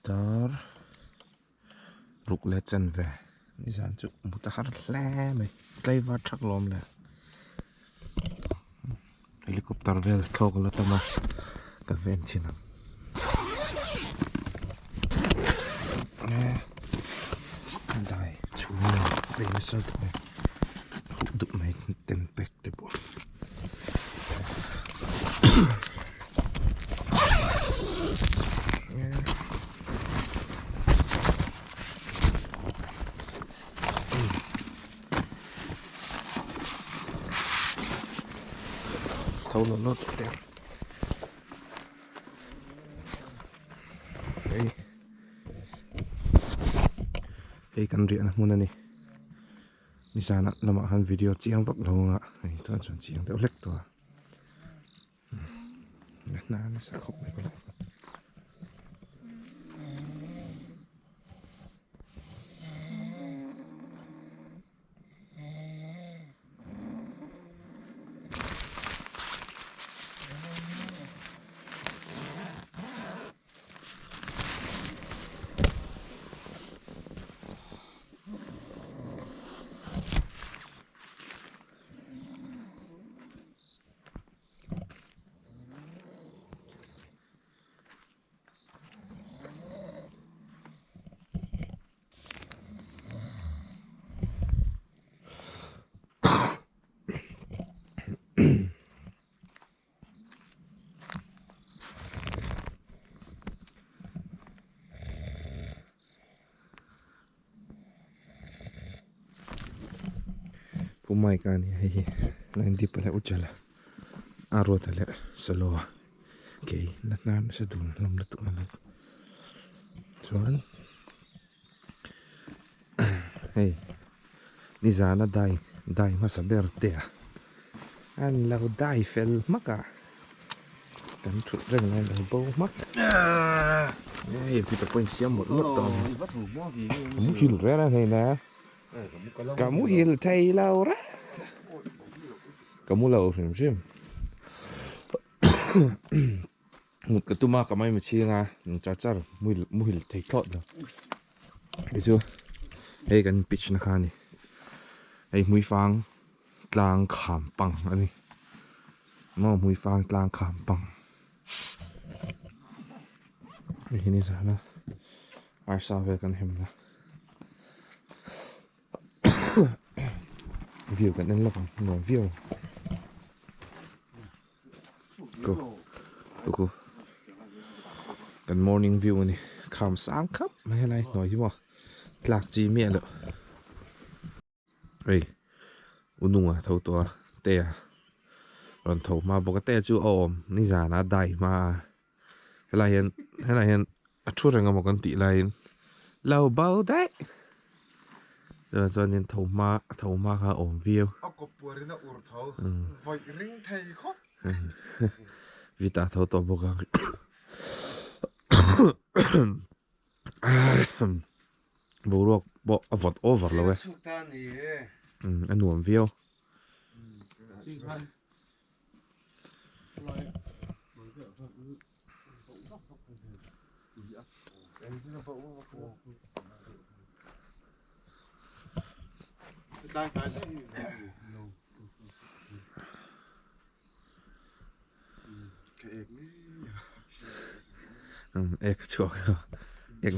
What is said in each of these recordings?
Dar ruk leh chen ve nizan chu mut a har hle mai tlaivar thak lawm le helicopter vel thlawk la tam a kan va en chhin ang dai chhung a nasa duh mai huh duh mai ten pack te pawh. Tho lo lo tawh teh hei hei kan riahna hmun a ni. Nizana lamah khan video chiang vak lo anga hei chuan chuan chiang deuh hlek tawh a hna nasa khawp mai ka lo. Pu Mike a nia hei hi 90 pawh leh Ujjala a ruata leh solo a kei na hnar nasa dun hlawm lutuk a lo chuan hei nizana dai dai hmasa ber te a an lo dai fel hmak a kan thut reng lai lo bo hmak hei vita pawhin siam mawlh mawlh tawh a ni ka muhil reng a hei na ka muhil thei lo reng ka mu lo hrim hrim. Mut ka tum a ka mai chhing a char char muhil thei thlawt lo hei chu hei kan pitch na kha a ni hei hmuifang tlang kham pang a ni maw hmuifang tlang kham pang hei hi ni zan a arsa vel kan hem na view kan en lawk ang nuam viau ang. Ku ku kan morning view a ni kham sang khap mai helai hnuai hi maw tlak chi miah loh hei u nunga tho tawh a te a rawn tho hma bawk a te chu a awm nizan a dai hma a helai hian helai hian a thu reng emaw kan tih laiin lo bo daih chuan chuanin tho hma tho hma kha a awm viau. A kawp puarin a ur tho vawih ring thei khawp. Vita tho tawh bawk ang boruak pawh a vawt over lo e a nuam viau. Ek chhuak ek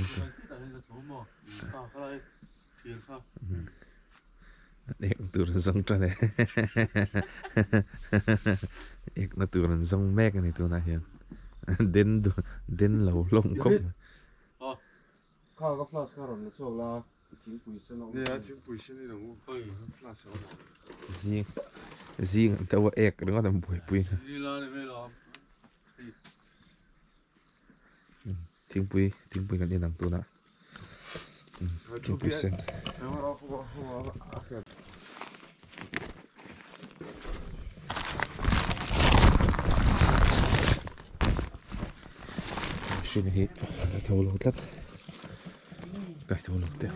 Ek na tur an zawng tan e Ek na tur an zawng mek a ni tunah hian den den lo hlawm khawp mai. Kha ka flask kha rawn la chhuak la thingpui sen a awm. Nia thingpui sen in ang u flask a awm ang. Zing zing an deuh a ek ringawt an buaipui na. Thingpui thingpui kan in ang tunah thingpui sen. Hring hi a tho lo tlat kai tho lo teh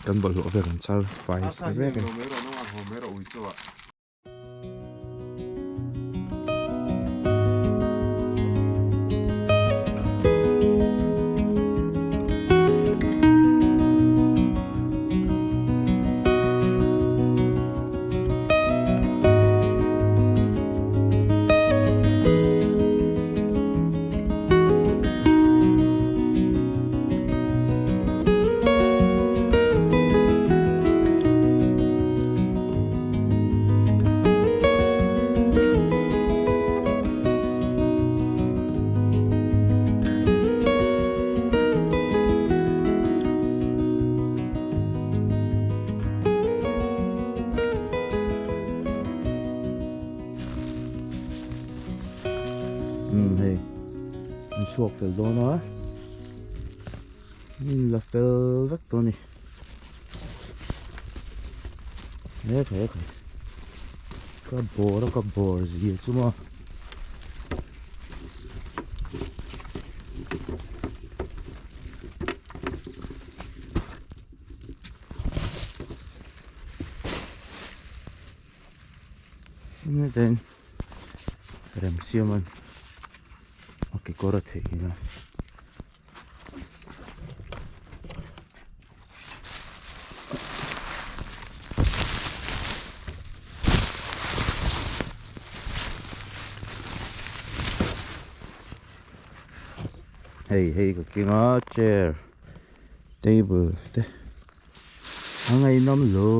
kan bawlhhlawh vel an char fai vek a ni. Umm hei an chhuak fel dawn a an in la fel vek tawh a ni he khai he khai ka bawr a ka bawr zia chu maw. Hetiang remsiam an a kekawr a theih nghilh a. Hei hei ka keng a chair table te a ngaihnawm lo.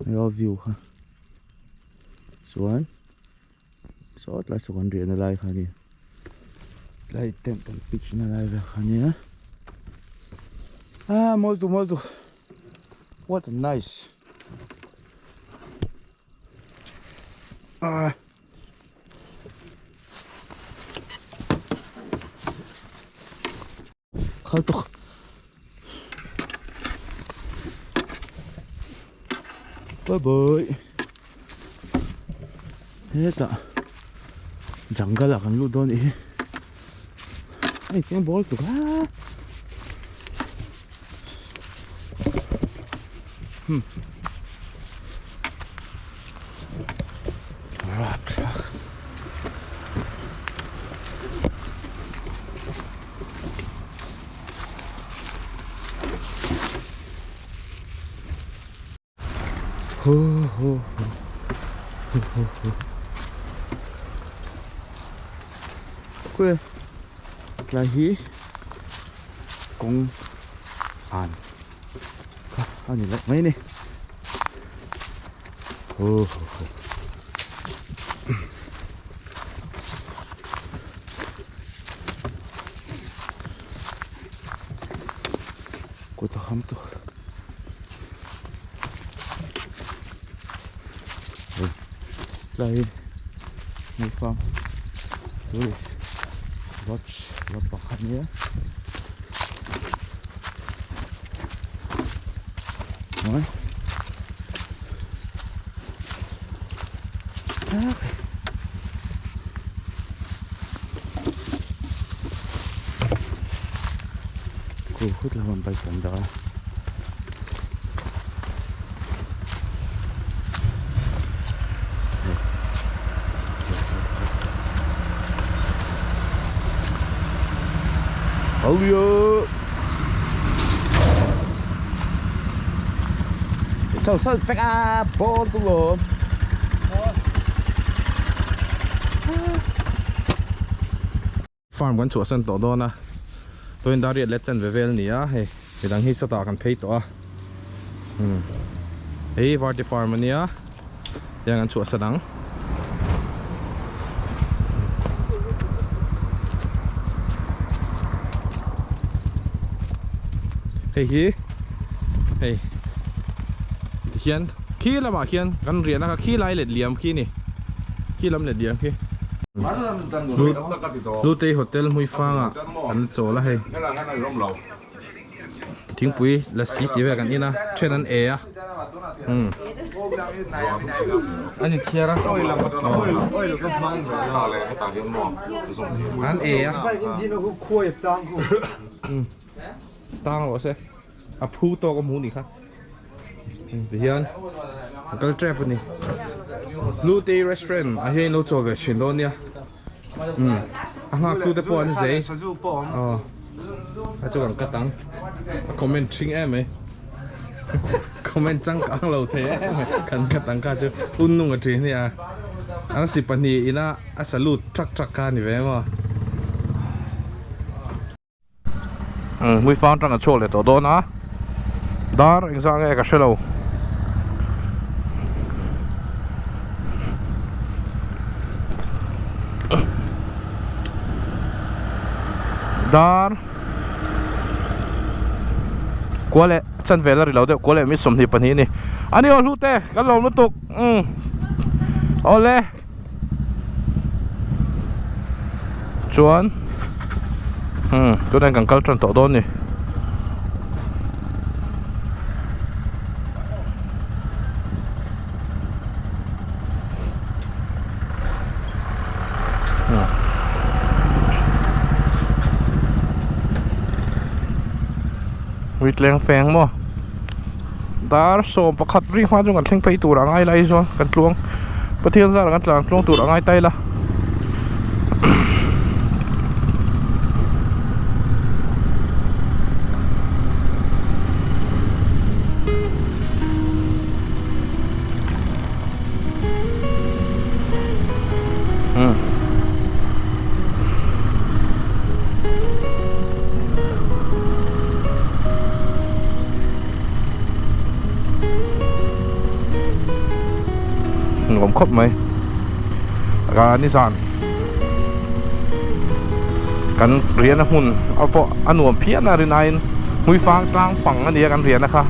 Hei view kha chuan saw tlai saw kan riahna lai kha a ni tlai tent kan pitch na lai vel kha a nia ah mawl tu mawl tu what a nice ah. Khal tawk. Bye bye. Hetah jungle ah kan lut dawn ih hi. Hei keng ball tuk a. Hmm. Rapthlak. Ho ho ho ho ho ho Khawi tlai hi kawng an kha a ni loh mai a ni ho ho ho. Kut a ham tawh hei tlai hi hmuifang tourist lodge lampang kha ania chuan Khu khut lamah bike an dah a. Chau sal pek a bawr tu lo. Farm kan chhuahsan tawh dawn a, tuin dar riat leh chanve vel a ni a, hei midang hi sawtah kan phei tawh a, umm hei Varti farm a nia tiang an chhuahsan ang. Hei hi hei tikhian khi lamah khian kan riahna kha khi lai let liam khi a ni khi lam let liam khi. Lutei hotel hmuifangah an chawl a hei thingpui lassi tih vel kan in a then an e a umm an inthiar a an e a umm tang rawh se a phu tawk a hmu nih kha tihian a kal tep a ni Lutei restaurant ah hian in lo chawl ve thin dawn nia umm a nghak tu te pawh an zei aw a chu kan cut ang a comment thing em mai comment changkang lo thei em mai kan cut ang kha chu hun nung a thin hi a. Arsi pahnih ina a salute thak thak kha a ni ve maw? Hmuifang atang a chhuak leh tawh dawn a, dar engzah nge ka hre lo. Dar kua leh chanve la ri lo deuh kua leh mi 22 a ni. A ni aw hlute kan lawm lutuk umm awle. Chuan umm tunah hian kan kal tan tawh dawn a ni. Uitleng feng maw dar 11 ri hma chu kan thleng phei tur a ngai lai chuan kan tluang Pathian zara kan tlan tluang tur a ngai ta ila. Nuam khawp mai a nizan kan riahna hmun a pawh a nuam phian a rinaiin hmuifang tlang pang a nia kan riahna kha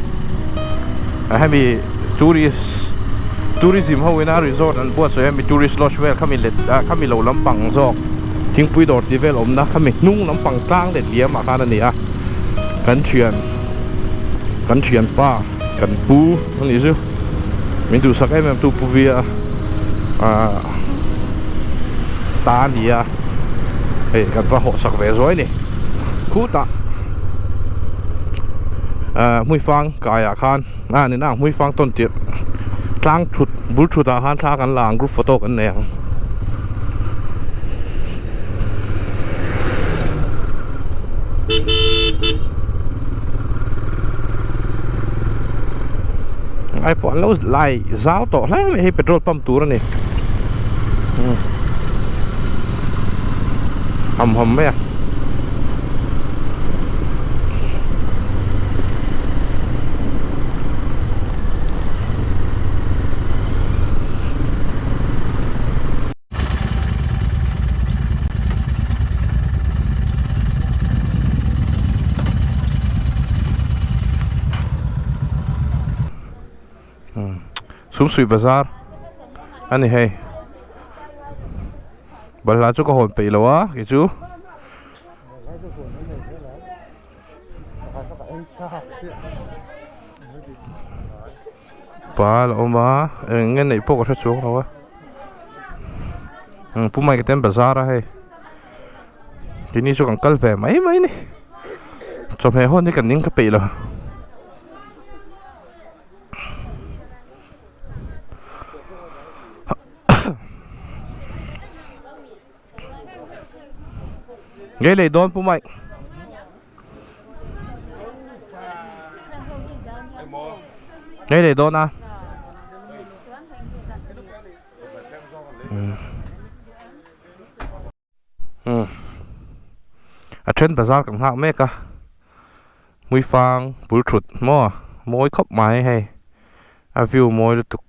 hemi tourist tourism ho ina resort an buatsawi hemi tourist lodge vel khami let khami lo lampang zawk thingpui dawr tih vel awmna khami hnung lampang tlang let liam ah khan a ni a kan thian kan thianpa kan pu a nih chu min duhsak em em tu pu via ah ta a ni a hei kan va hawhsak ve zuai a ni khutah ah hmuifang kaiah khan a ni na hmuifang tawn tirh tlang thut bul thut ah khan thla kan la ang group photo kan nei ang. Ai pawh an lo lai zau tawh hle mai hei petrol pump tur a ni ham ham mai a. Sumsui bazar a ni hei balhla chu ka hawn peih lo a kei chu. Pal a awm a eng nge neih pawh ka hre chuang lo a pu Mike te an bazar a hei tini chu kan kal ve mai mai a ni chawhmeh hawn hi kan ning ka peih lo. Ngei lei dawn pu Mike. Ngei lei dawn a. A then bazar kan nghak mek a. Hmuifang bul thut maw mawi khawp mai hei a view mawi lutuk.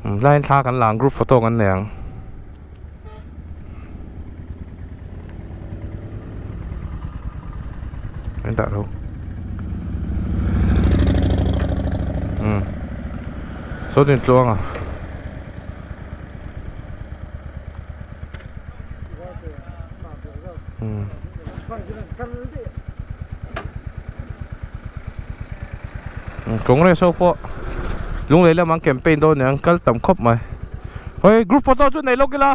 Line thla kan la ang group photo kan nei ang. An dah lo. Umm saw tin tluang a. Umm. Congress ho pawh lunglei lamah an campaign dawn aniang kal tam khawp mai hawi group photo chu nei lawk ila.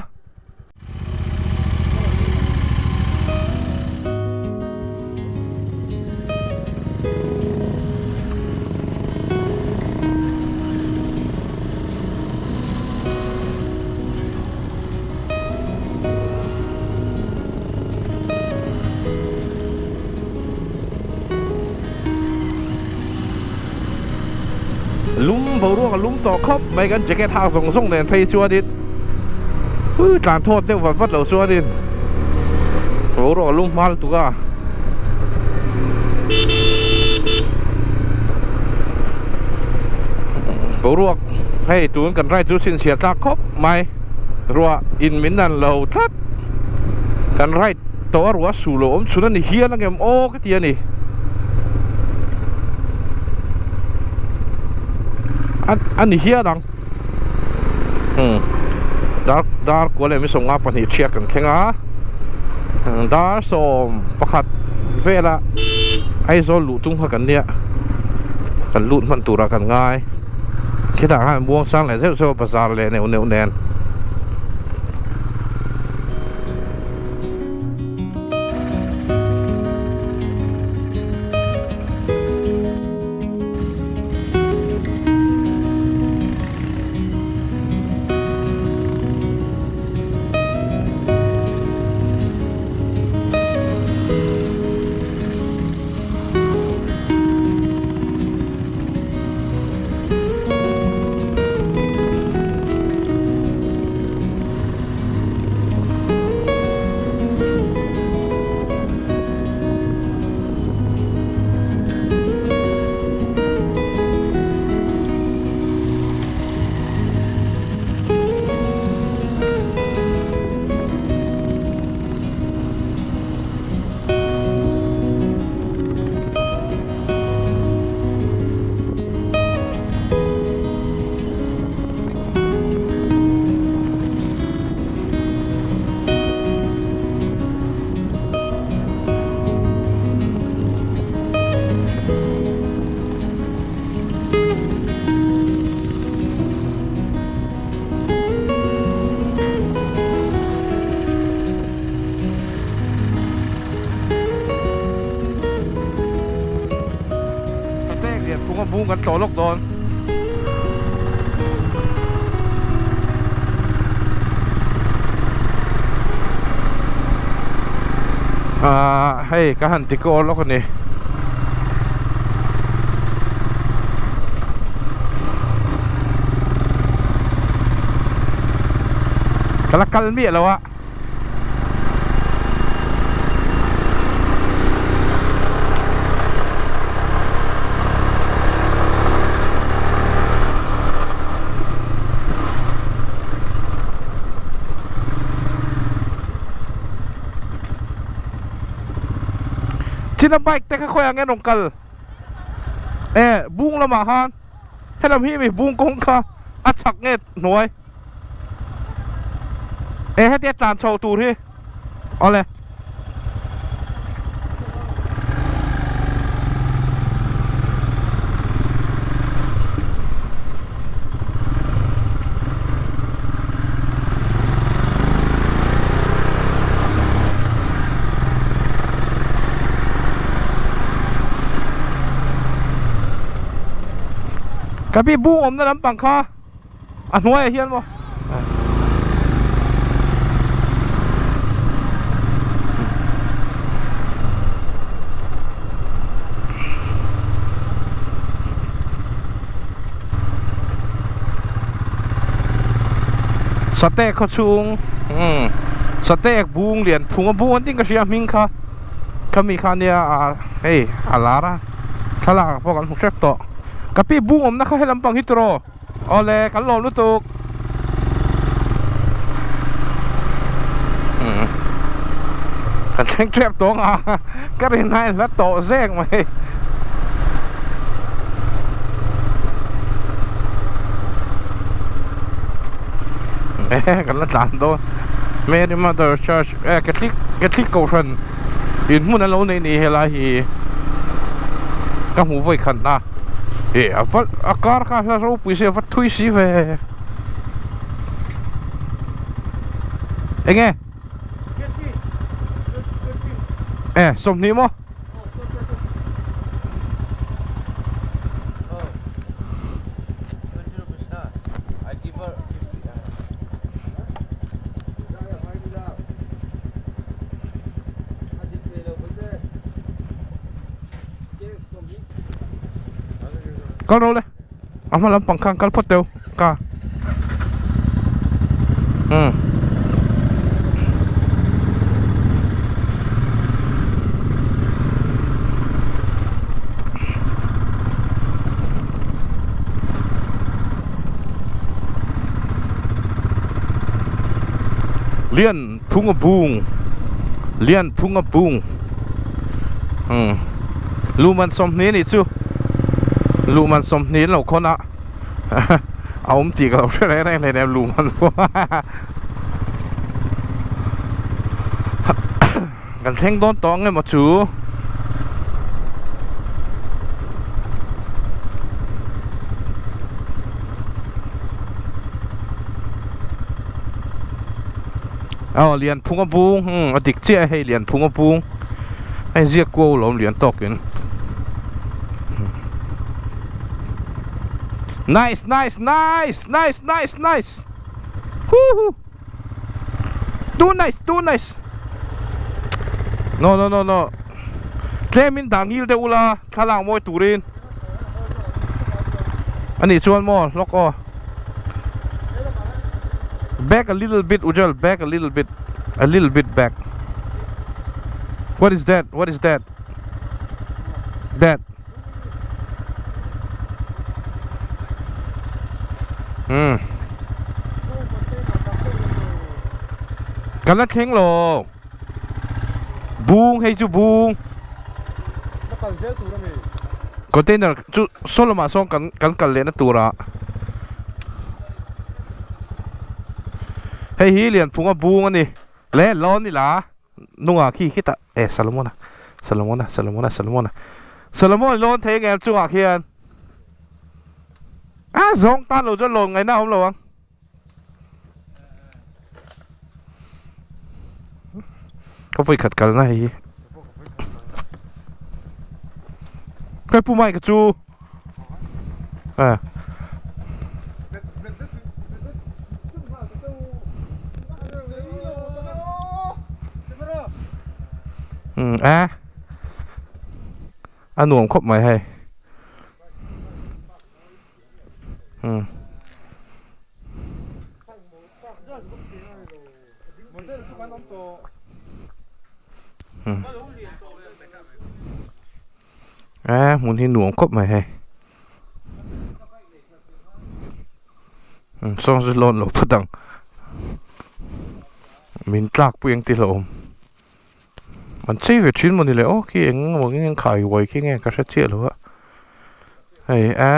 Lum boruak a lum tawh khawp mai kan jacket hak zawng zawng nen phei chuanin ui tlan thawt deuh vat vat lo chuanin boruak a lum hma lutuk a. Boruak hei tun kan ride chu chhinchhiah tlak khawp mai ruah in min nan lo tlat kan ride tawh a ruah su lo awm chhun a ni hial ang em aw ka ti a ni a ni hial ang umm dar dar kua leh misawmnga pahnih thiak kan thleng a dar sawm pakhat vela Aizawl luh tum kha kan nia kan lut hman turah kan ngai khitah khan buang chang leh zeuh zeuh a bazar leh neuh neuh nen. Tek lian phung a bung kan tlawh lawk dawn. Ahh hei ka han ti kaw lawk a ni. Ka la kal miah lo a. Thil a bike te kha khawiah nge rawn kal e bung lamah khan helam hi mi bung kawng kha a chhak nge hnuai. E hetia tlan chho tur hi awle. Ka pi bung awmna lampang kha. A hnuaiah hian maw Satek khaw chhung umm Satek bung lian phung a bung an tih ka hria hming kha khami kha ania ah hei a lar a thlalak ah pawh kan hmu hrep tawh ka pi bung awmna kha helam pang hi tiraw. Awle kan lawm lutuk. Kan thleng tep tawh ang a ka rin a hla tawh zek mai. E kan la tlan dawn Mary Mother Church e Catholic Catholic kohhran in hmun an lo nei ni helai hi ka hmuh vawi khat na. Eh a va a kar kha hla ropui se a va thui si ve eng e eh sawmhnih maw Kal ro le. A hma lampang khan kal phawt teu ka umm. Lian phung a bung lian phung a bung umm luhman sawmhnih a nih chu luhman sawmhnih an lo khawn a a awm tih ka lo hre reng reng hleinem luhman pawh kan thleng dawn tawh ang emaw chu. Aw Lianphunga bung umm a dik chiah a hei Lianphunga bung a inziak kuau lawm lian tawkin nice nice nice nice nice nice huhu too nice too nice no no no no tlemin dah ngil deuh ula thlalak mawi turin ani chuan maw hlawk aw back a little bit ujal back a little bit a little bit back what is that what is that that umm ka la thleng lo bung hei chu bung container chu saw lamah sawn kan kan kal lehna turah hei hi Lianphunga bung a ni le lawn ila hnungah khi khitah e Solomon-a Solomon-a Solomon-a Solomon-a Solomon lawn thei ang em chungah khian a zawng tan lo chuan lawn ngaihna a awm lo ang. Ka vawi khat kalna hei hi Kai pu mai ka chu a um a a nuam khawp mai hei um a hmun hi nuam khawp mai hei sawn chu lawn lo phawt ang min tlak pui ang tih hlauhawm an chei ve thin mawni le aw khi eng emaw nge khai uai khi nge ka hre chiah lo a hei a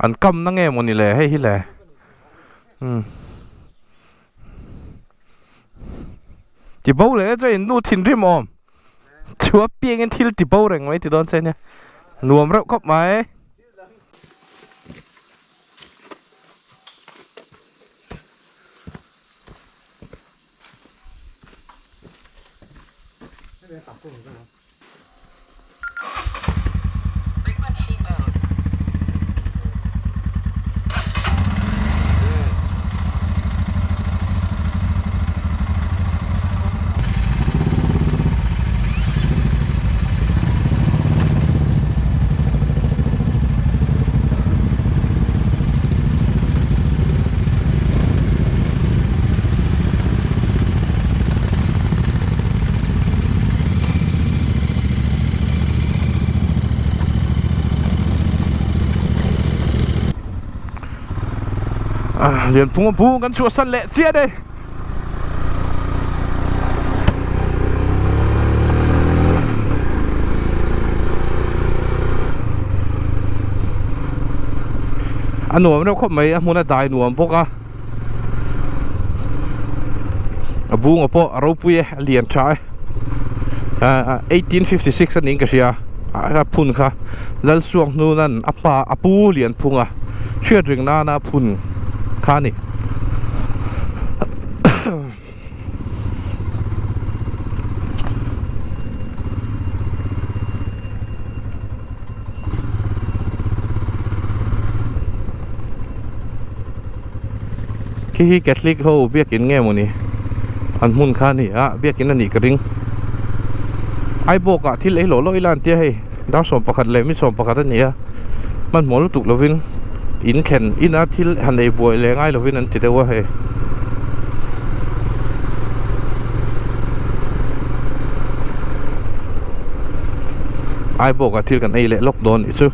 an kam na nge mawni le hei hi le umm. Ti bo leh chuan in nu thinrim awm chua piangin thil ti bo reng mai ti dawn che nia nuam reuh khawp mai. Lianphunga bung kan chhuahsan leh chiah a ni. A nuam reuh khawp mai a hmun a dai nuam bawk a a bunga pawh a ropui e a lian tha e ah 1856 a niin ka hria a phun kha Lalsuak hnunan a pa a pu Lianphunga hriat ring nana a phun kha a ni. Khi hi Catholic ho biakin nge mawni an hmun kha a ni a biakin a nih ka ring Aibawk ah thil ei lawh lawh ila an tia hei dar 11 leh mi 11 a ni a hmanhmawh lutuk lovin. In thlen ina thil han ei buai leh ngai lovin an ti deuh a hei. Aibawk ah thil kan ei leh lawk dawn nih chu.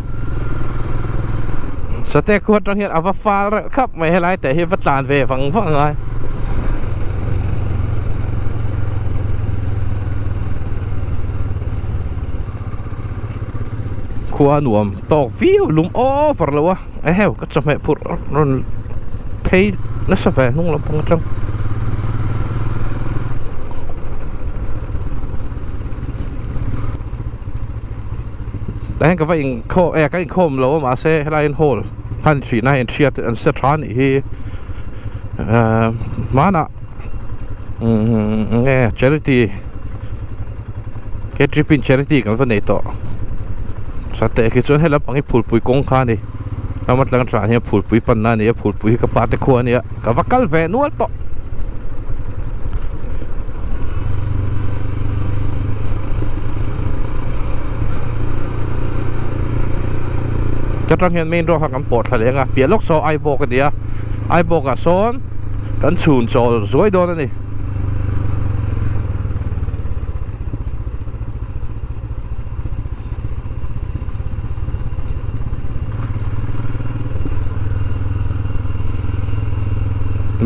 Sate khu atang hian a va fal reuh khap mai helai teh hi va tlan ve vang vang a ngai. Khua nuam tawk viau lum over lo a eheu ka chawhmeh phurh rawn phei nasa ve hnung lampang atang. Tah hian ka va inkhawm eh ka inkhawm lo a mahse helai hian hall khan hrihna a inhriat an sa tha a nih hi ahh hmanah nge charity he trip in charity kan va nei tawh sateh khi chuan helai lampang hi phulpui kawng kha a ni ram atang tah hian phulpui panna a ni a phulpui hi ka pa te khua a nia ka va kal ve nual tawh. Ka tang hian main road kha kan pawh thla leng a piah lawk saw Aibawk a ni a Aibawk ah sawn kan chhun chawl zuai dawn a ni.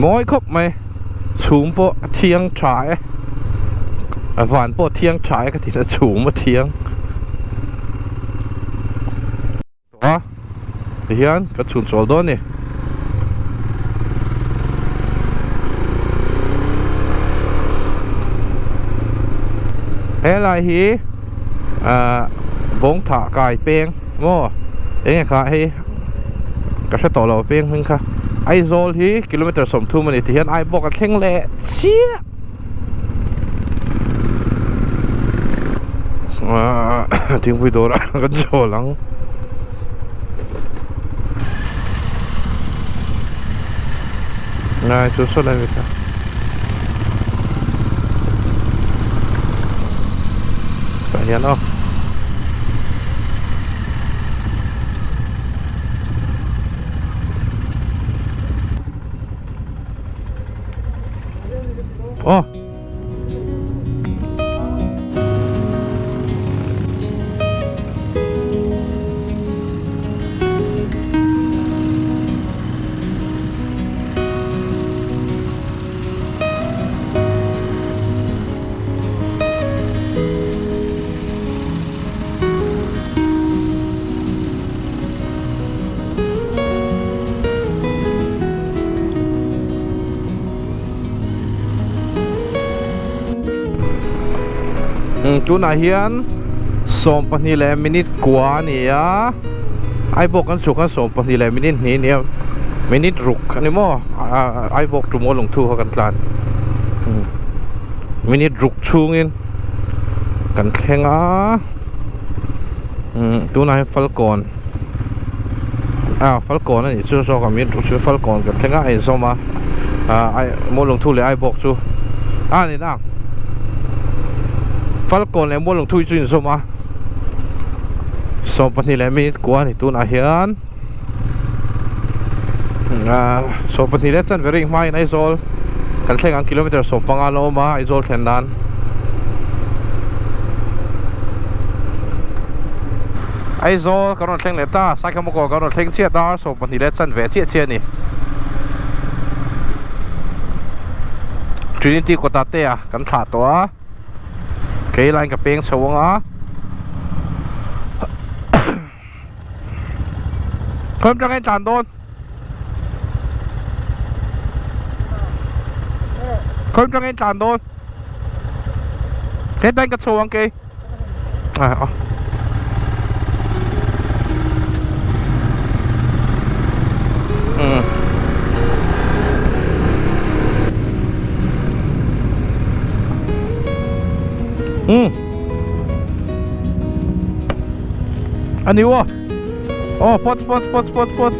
Mawi khawp mai chhum pawh a thiang tha e a van pawh a thiang tha e ka ti na chhum a thiang tawh a tihian ka chhun chawl dawn a ni. Helai hi ahh bawng thah kai peng maw eng nge kha hei ka hre tawh lo peng hming kha Aizawl hi kilometer 30 a ni tihian Aibawk a thleng leh chiah ahh thingpui dawrah kan chawl ang. Ngai chu saw lai mi kha. Tah hian aw. Aw. Tunah hian 12 leh minute kua a ni a Aibawk kan chhuk khan 12 leh minute hnih a ni a minute ruk a ni maw Aibawk tum aw lungthu kha kan tlan minute ruk chhungin kan thleng a tunah hian Falkawn ah Falkawn a nih chu zawk a minute ruk chhungin Falkawn kan thleng a a inzawm a ah Muallungthu leh Aibawk chu a ni na Falkawn leh Muallungthu hi chu inzawm a 12 leh minute kua a ni tunah hian ah 12 leh chanve ring hmain Aizawl kan thleng ang kilometer 15 la awm a Aizawl thlen nan. Aizawl kan rawn thleng leh ta Saikhamakaw kan rawn thleng chiah dar 12 leh chanve chiah chiah a ni. Trinity kawtah te a kan thlah tawh a kei lain ka peng chho ang a. Kawm tang en tlan dawn. Kawm tang en tlan dawn. He tan ka chho ang kei. Ah. A ni aw aw pawt pawt pawt pawt pawt.